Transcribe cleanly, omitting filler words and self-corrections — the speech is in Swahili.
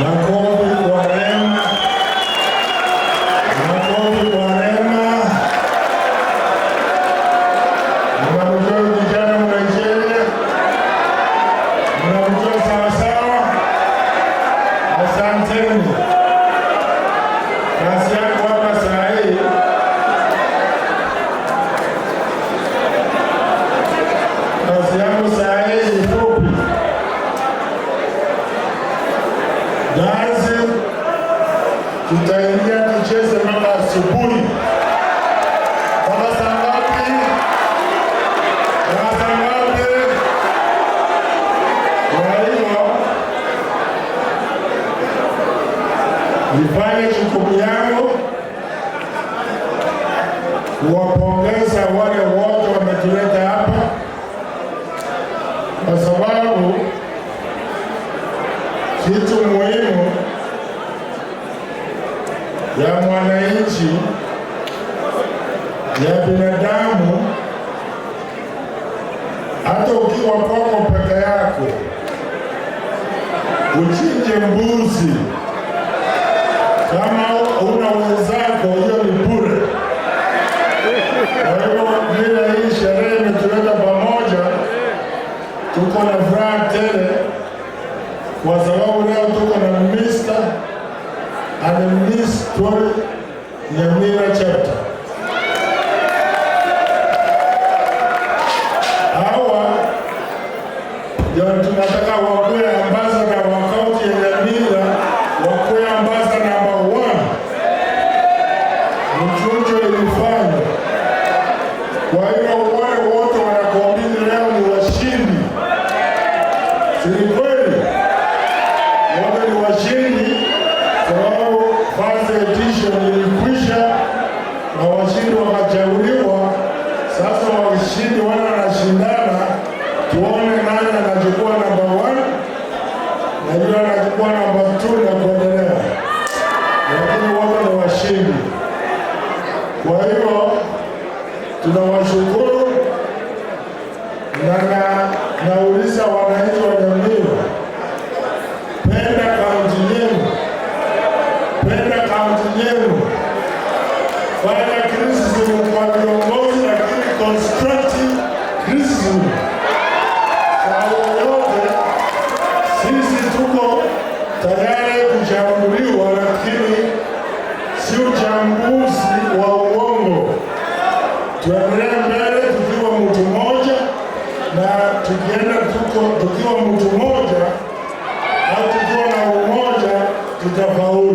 Makofi kwa Rema, makofi kwa Rema. Mnamjua kijana Mnigeria? Mnamjua sawa sawa? Asanteni. Kazi yangu hapa saa hii, kazi yangu saa hii ni fupi. Dansi tutaingia tucheze mpaka asubuhi. Mpaka saa ngapi? Mpaka saa ngapi? Kwa hiyo nifanye jukumu yangu kuwapongeza wale wote wametuleta hapa, kwa sababu kitu muhimu ya mwananchi, ya binadamu, hata ukiwa kwako peke yako uchinje mbuzi, kama una wenzako, hiyo ni bure. Kwa hivyo vile hii sherehe imetuleta pamoja, tuko na furaha tele, kwa sababu leo tuko na Mr. and Miss Tori Nyamira chapter. Hawa ndio tunataka wakuwe ambassador wa kaunti ya Nyamira, wakuwe ambassador number 1. Mchujo ilifanywa. Kwa hiyo wale wote wanacompete leo ni washindi, si ni kweli? Wote ni washindi, sababu first edition ilikwisha na washindi wakachaguliwa. Sasa washindi wale wanashindana, tuone nani anachukua namba 1 na yule anachukua namba 2 na kuendelea, lakini wote ni washindi. Kwa hiyo tunawashukuru na nauliza wananchi wa Nyamira, penda kaunti yenu, penda kaunti yenu, fanya criticism kwa viongozi, lakini constructive criticism. Saa yoyote sisi tuko tayari kuchambuliwa, lakini si uchambuzi wa uongo. Tuendelee mbele tukiwa mtu mmoja, na tukienda tukiwa mtu mmoja au tukiwa na umoja tutafaulu.